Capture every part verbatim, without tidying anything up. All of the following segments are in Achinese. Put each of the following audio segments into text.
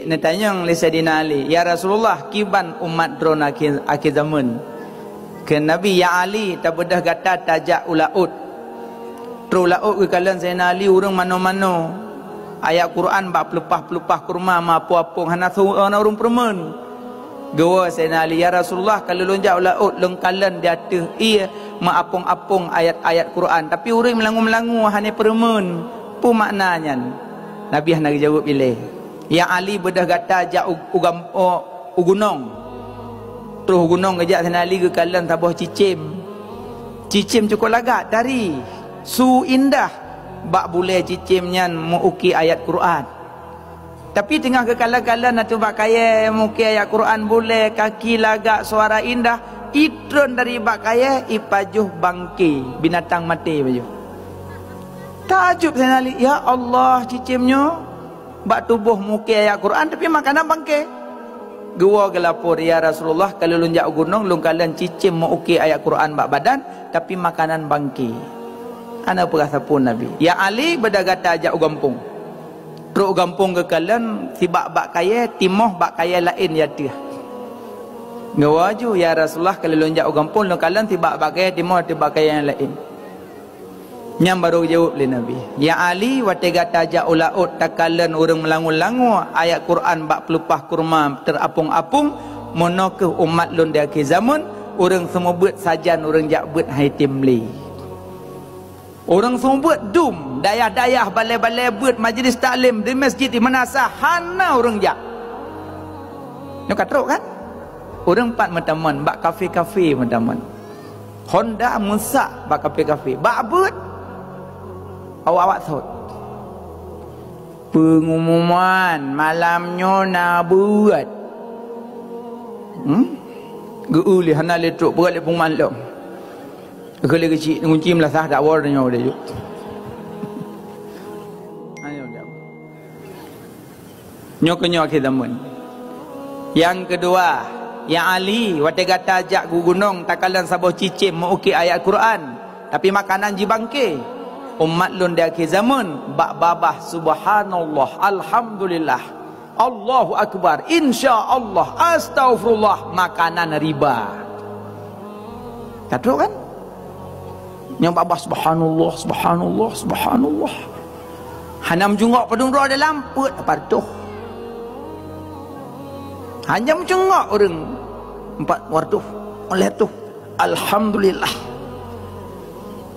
Neutanyong lé Saidina Ali, "Ya Rasulullah, kiban umat droe akhé, akhé zaman?" Kheun Nabi, "Ya Ali, tabeudoh gata tajak u laôt. Troh laôt geukalon Saidina Ali ureuëng mano-mano. Ayat Quran bak peulupah-peulupah kurma meuapong-apong hana su-, hana ureuëng peureumeun." Geuwoe Saidina Ali, "Ya Rasulullah, ka lôn jak u laôt, lôn kalon di ateueh ié meuapong-apong ayat-ayat Quran, tapi ureuëng meulangue-meulangue hana peureumeun. Peue makna nyan?" Nabi hana geujaweueb ilée. "Ya Ali, beudoh gata jak u, u gam-, u, u gunong." Troh u gunong geujak Saidina Ali geukalon saboh cicém. Cicém cukôp lagak, tari, su indah. Bak bulée cicém nyan meu-uki ayat Quran. Tapi teungoh geukalon-kalon ateueh bak kayée meu-uki ayat Quran, bulée, kaki lagak, suara indah, itron dari bak kayée, ipajoh bangke, binatang maté pajoh. Taajub Saidina Ali, "Ya Allah, cicém nyoe bak tuboh meu-uki ayat Quran, tapi makanan bangke." Geuwoe geulapor, "Ya Rasulullah, ka lôn jak u gunong, lôn kalon cicém meu-uki ayat Quran bak badan, tapi makanan bangke." Hana peugah sapeue Nabi. "Ya Ali, beudoh gata jak u gampông." Troh u gampông geukalon sibak bak kayée, timoh bak kayée laén di ateueh. Geuwoe ju, "Ya Rasulullah, ka lôn jak u gampông, lôn kalon sibak bak kayée, timoh ateueh bak kayée nyang laén." Nyan barô geujaweueb lé Nabi, "Ya Ali, watée gata jak u laôt takalon ureuëng meulangue-langue ayat Quran bak peulupah kurma teurapong-apong, meunoe kheueh umat lôn di akhé zaman, ureuëng seumeubeuet sajan ureuëng jak beuet han item lé." Ureuëng seumeubeuet dum, dayah-dayah, balée-balée beuet, majlis taklim, di masjid, di meunasah, hana ureuëng jak. Nyoe ka trok kan? Ureuëng pat meutamong bak kafé-kafé meutamong. Honda meusak bak kafé-kafé. Bak beuet, awak-awak sot. Pengumuman malam nyoe na beuet. Hmm? Geu-eu lé hana lé trok, peugah lé pengumuman lom. Keu lé keuchik, ngunci meulasah dak wor nyoe deh juk. Ayo, jawab. Nyoe keuh nyoe akhé zaman. Nyang keudua, ya Ali, watée gata jak u gunong takalon saboh cicém meu-uki ayat Quran, tapi makanan jih bangke. Umat lôn di akhé zaman bak babah subhanallah, alhamdulillah, Allahu akbar, insya Allah, astaghfirullah, makanan riba. Ka trok kan? Nyang babah subhanallah, subhanallah, subhanallah. Hana meujungok padum droe dalam, peuet apa reutôh. Hanya meujungok ureuëng empat reutôh, oleh tu, alhamdulillah.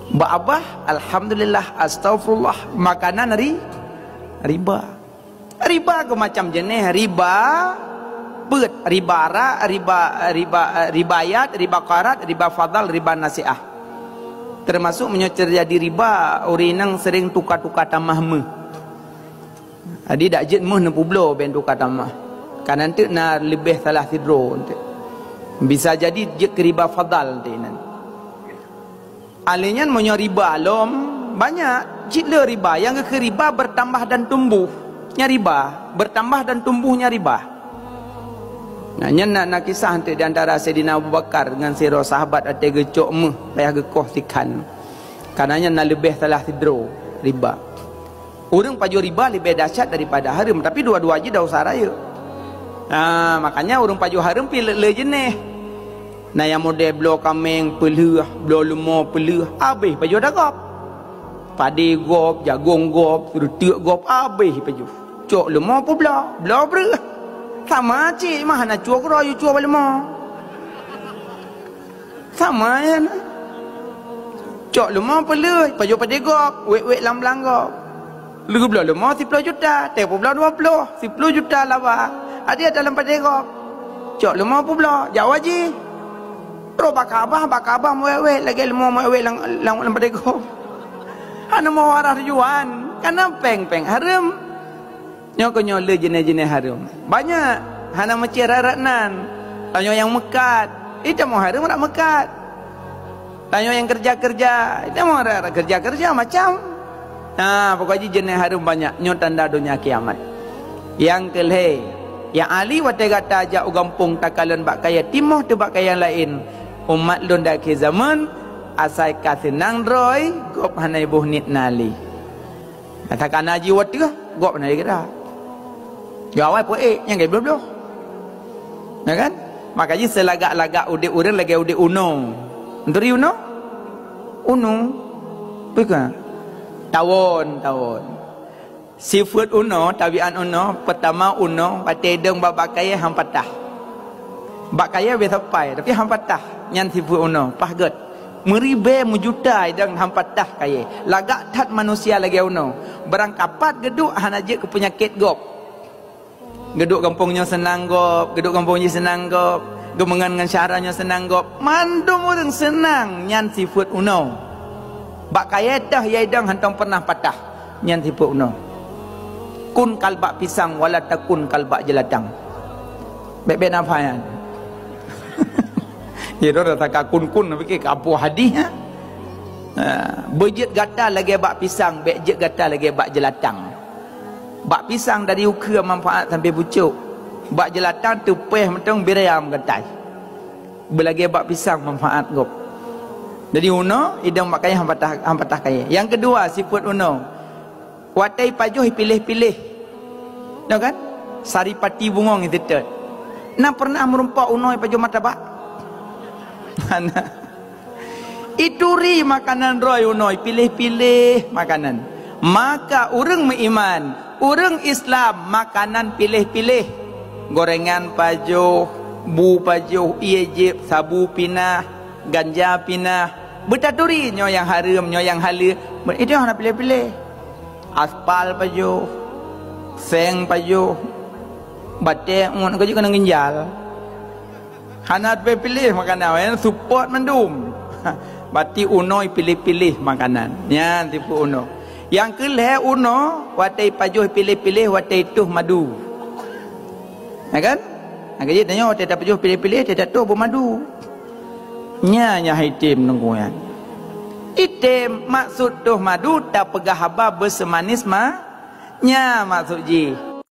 Babah, alhamdulillah, astaghfirullah, makanan ri-, riba. Riba keu macam jeuneh, riba peuet, riba arak, riba, riba, riba ayat, riba qarat, riba fadal, riba nasiah. Teumasok meunyoe teujadi riba, ureuëng inong sering tuka-tuka tamah méuh. Jadi dak jeuet méuh neupubloe ben tuka tamah. Ka nan teuk na leubeh salah sidroe teuk. Bisa jadi jeuet keu riba fadal teuk nan. Alèh nyan meunyoe riba lom, banyak cit le riba. Nyang geukheun riba bertambah dan tumbuh. Nyan riba, bertambah dan tumbuh nyan riba. Nah, nyan na, na kisah enteuk di antara Saidina Abu Bakar ngon sidroe sahabat watèe geucok méuh payah geukoh sikhan. Karena nyan na leubeh salah sidroe riba. Ureuëng pajoh riba leubeh dahsyat daripada hareuem, tapi dua-dua jih dosa rayeuk. Nah, makanya ureuëng pajoh hareuem pih le, le jeuneh. Na nyang model bloe kaméng peulheueh, bloe leumo peulheueh, habéh pajoh dah gob. Padé gob, jagong gob, reuteuk gob, habéh pajoh. Cok leumo peubloe, bloe breueh. Sama cit mah hana cue keudroe, yue cue bak leumo. Sama nyan. Cok leumo peulheueh, pajoh padé gob, wék-wék lam blang gob. Lheueh bloe leumo siploh juta, teupeubloe dua ploh, siploh juta laba. Adak dalam padé gob. Cok leumo peubloe, jak wajih. Troh bak Ka'bah, bak Ka'bah meuwék-wék, lagèe leumo meuwék-wék lam, lam, lam padé gob. Hana meuwarah tujuan, kana péng-péng hareuem. Nyoe keuh nyoe le jeuneh-jeuneh hareuem. Banyak, hana meucit rot-rot nan. Tanyoe nyang meukat, ita meuhareuem rot meukat. Tanyoe nyang keureuja-keureuja, ita meuhareuem rot keureuja-keureuja macam. Nah, pokok jih jeuneh hareuem banyak. Nyoe tanda donya kiamat. Nyang keulhèe, ya Ali, watèe gata jak u gampông takalon bak kayèe timoh teuh bak kayèe nyang laén, umat lôn di akhé zaman, asai ka seunang droe, gob hana boh niet na lé. Masa kana jiwoe teuh, gob na lé geura. Yo awai peuék nyang ka bloh-bloh. Ya kan? Maka jih seulagak-lagak udép ureuëng lagée udép unoe. Neuturi unoe? Unoe. Bukan. Tawon, tawon. Sifeuet unoe, tabiat unoe, peutama unoe, watée idong bak, bak kayée han patah. Bak kayée biasa pai, tapi han patah. Nyan sifeuet unoe, paih gét. Meuribée meujuta idong han patah kayée. Lagak that manusia lagée unoe. Barang kapat geuduek hana jeuet keu peunyakét gob. Geuduek gampông nyoe seunang gob, geuduek gampông jih seunang gob, geumeungon ngon syedara nyoe seunang gob. Mandum ureuëng seunang, nyan sifeuet unoe. Bak kayée teuh ya idong hantom pernah patah, nyan sifeuet unoe. Kun kal bak pisang wala takun kal bak jeulatang. Bék-bék nafai nyan. Ye, dah saka kun-kun, pikir ka apoh hadih, ha? Ha, beujeuet gata lagée bak pisang, bék jeuet gata lagée bak jeulatang. Bak pisang dari ukeue manfaat sampai pucok. Bak jeulatang teupeh mantong biriam gatai. Beulagée bak pisang manfaat gob. Jadi unoe idong bak kayée han patah, han patah kayée. Nyang keudua sifeuet unoe. Watée ipajoh ipiléh-piléh. Nyo kan? Saripati bungong iseutôt. Na pernah meurumpok unoe ipajoh martabak? Hana. Ituri makanan droe unoe, piléh-piléh makanan. Maka ureuëng meuiman, ureuëng Islam makanan piléh-piléh. Gorengan pajoh, bu pajoh, ie jieb, sabu pinah, ganja pinah. Beutaturi nyoe nyang hareuem, nyoe nyang haleue. Itu hana piléh-piléh. Aspal pajoh, seng pajoh, batée ngon ka jeuet keuneuk ginjal. Hana piléh-piléh makanan, nyan support mandum. Bati unoe piléh-piléh makanan. Nyan tipe unoe. Nyang keu lhée unoe, watée ipajoh piléh-piléh, watée itoh madu. Ya kan? Nyang keu jih tanyoe watée tapajoh piléh-piléh, watée tatoh beumadu. Nya nyang item nunggu nyan. Item maksud toh madu tapeugah haba beuseumanis ma. Nya maksud jih.